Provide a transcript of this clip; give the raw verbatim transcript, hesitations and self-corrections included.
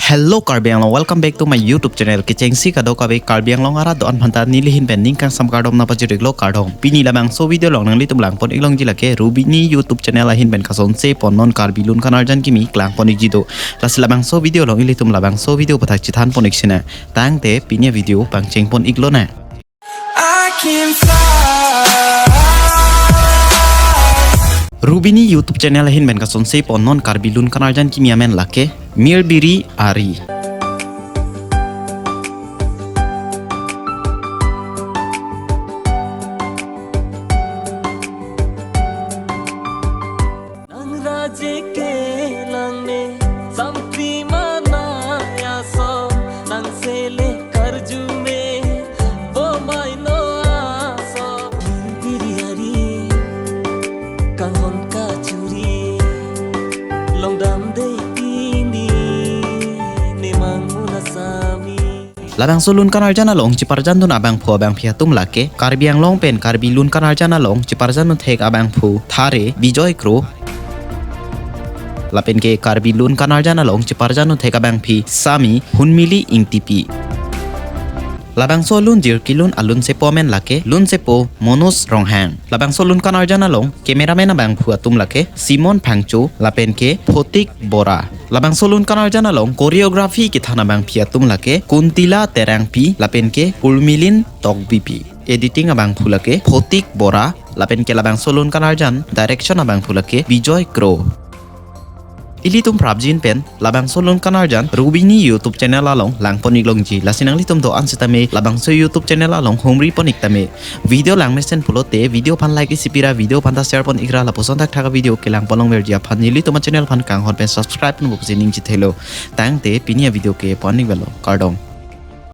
Hello Karbi Anglong, welcome back to my YouTube channel. Kechengsi kadokave Karbi Anglong arat do-an aphanta neli ahin pen ning kangsam kardom nangpachiriklo, kardom. Pini labangso video along nanglitum langpon-ik longji lake Rubini YouTube channel ahin pen kasonse pon non Karbi lun kan arjan kimi klangpon-ikji do. Lasi labangso video along ilitum labangso video aputhak chethanpon-ik sinang. Tangte pini avideo pangchengpon-ik lonang. I can fly. Rubini YouTube channel ahin pen kasonse pon non Karbi lun kan arjan kimi amen lake Mirbiri Ari. Nang raje kelang me, sampri mana ya so, nang sele karju me, bomai no aso. Biri ari, kanghon kachuri, longdam de pini, nemang mula sami. Labangso lun kan arjan along cheparjandun abangphu abangphi atum lake Karbi Anglong pen Karbi lun kan arjan along cheparjandun thek abangphu Thare Bijoy Kro, lapen ke Karbi lun kan arjan along cheparjandun thek abangphi Sami Hunmili Ingtipi. Labangso lun jirkilun alun sepo amen lake lun sepo Manoj Ronghang. Labangso lun kan arjan along cameraman abangphu atum lake Simon Phangcho lapen ke Photik Bora. Labangso lun kan arjan along choreography kethan abangphi atum lake Kuntila Terangpi lapen ke Urmilin Tokbipi. Editing abangphu lake Photik Bora lapen ke labangso lun kan arjan direction abangphu lake Bijoy Kro. Ilitum prapjin pen labangso lun kan arjan Rubini YouTube channel along langpon-ik longji. Lasi nanglitum do-an sitame labangso YouTube channel along humripon-ik tame. Video langmesen pulote video aphan like isi pira, video aphan ta share pon-ikra, lapuson thakthak avideo kelang pon longverji aphan nelitum achannel aphan kanghon pen subscribe ponpo pusi ning chethelo. Tangte pini avideo ke pon-ik velo, kardom.